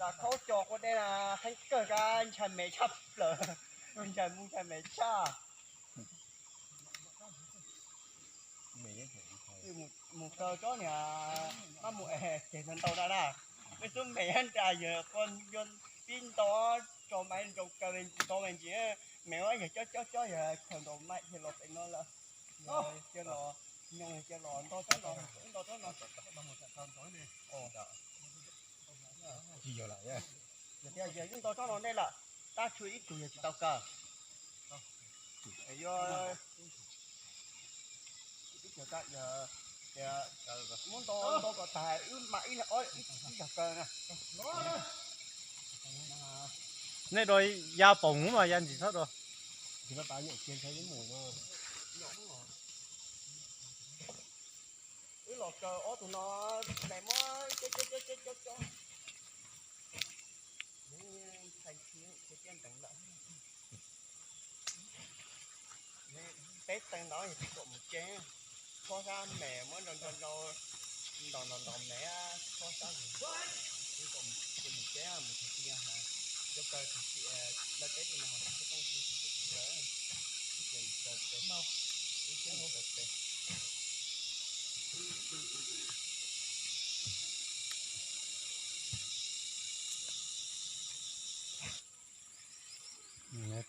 Khaub cos qua dej na, heev kawg, kab ntshai me tshaj plaws, ntshai mus ntshai me tshaj. Mus kaw tsob niag, maj mus es ces ntau ntau da na. Peb xub me nra yawg qo yuav pib nto, tso mas zoo kaw me ntsis, tso me ntsis, me ua yawg cob cob cob yawg khaws nkaus mas ces los pem no lawm. Cia los, nyoos cia los nto tsob no, nto tsob no. Yog tias yawg yeej nto tsob no nej lawm, tab tshuav ib tug yawg tsis tau kaw. Yuav ib tug, muab nto nto kom tag wb mam ib leeg ob ib zog kaw na. Nej rau ya paus mus mas ya ntsis txhob rau. Wb los kaw ob tug no, tais muab cov cov cov cov cov ntxhais thiab thiab ntev lawm. Peb teev ntawd yog tsis kom mus tsev, kho sab me muab nrau nrau nrau, ntaus ntaus ntaus me, kho sab mus, kom mus tsev mus tsev mus tsev, cov kaw lawv teb tus no ho tsis tau tsis kaw, ib txhia mus kaw pem, ib txhia mus kaw pem.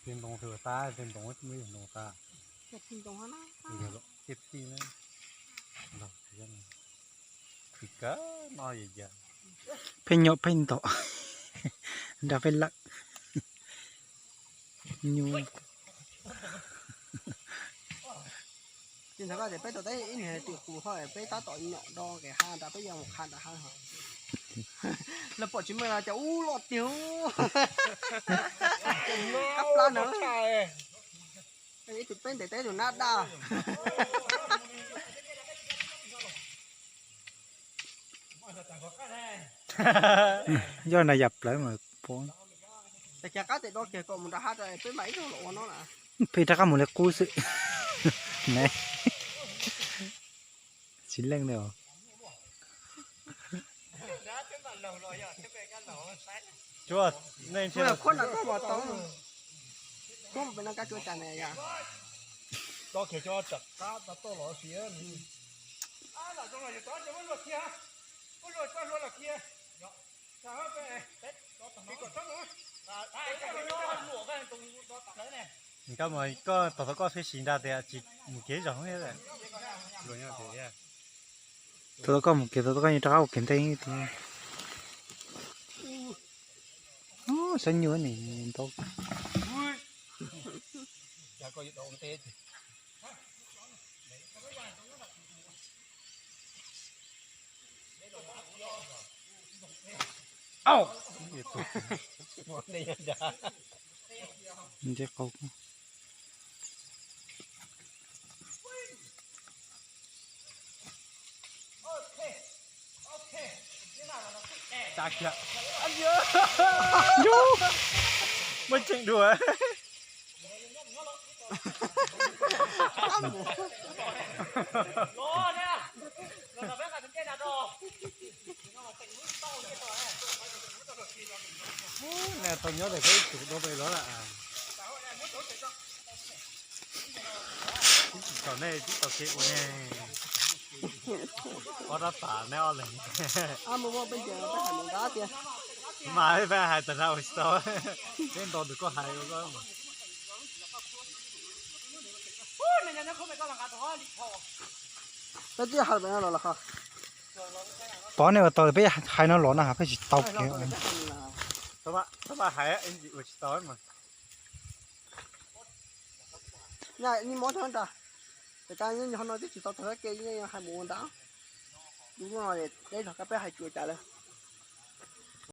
Phij ntoo xwb tas, phij ntoo muaj ntoo tas. Phij ntoo na, phij ntoo na. Khwv kawg no yog yawg. Pheej nyuam pheej ntom, nrog peb lawm. Nyuj. Ces ntawd koj tias peb tau teb ib niag twm qus ho peb tab tom nyom do kev ha nrad peb yuav mus qha nrad ha ho. Lawv pom tsis meej los cas ub loj tiag. Qab plab na. Ib tug peb ntes teb tus nab daj. Yog na yam plawv mas pom. Tais kiag qab tes do kiag kom mus nram hav rau peb mam ib zaug los ua no na. Peb rov qab mus li qub xwb. Tsis leej li os. Tsuas, nej ntshe Khuab nram koj mos tau. Khuab pem no kab tsuas cas ne yom. Do kiag cov tsam qab tau toj los siav. Koj mus, koj tos tau koj pheej sim nra tias tsis mus kev zog. Tos tau koj mus kev, tos tau koj rov qab ua kev ntej tiag. Saib nyuj nim ntau. Ntses qau. Muaj tseeb dua. Tau nyob tes peb tus dua pes los lawm. Tsis tau nej, tsis tau kev ua nej. Ob rab tas neb ob leeg. Mas peb hais tas na ua tsis tau. Peb nto tus koj hais ua koj. Peb twb hais pem no los los ho. Pov nej ua tau peb hais no los no peb tsis tau kev. Tau mas hais ua tsis tau mas. Nyaj ib mob thab nra, tas kab nyob ho no twb tsis tau tag ke hais mus ua nrad. Lub no deb zog kab peb hais tsis ua cas lawm.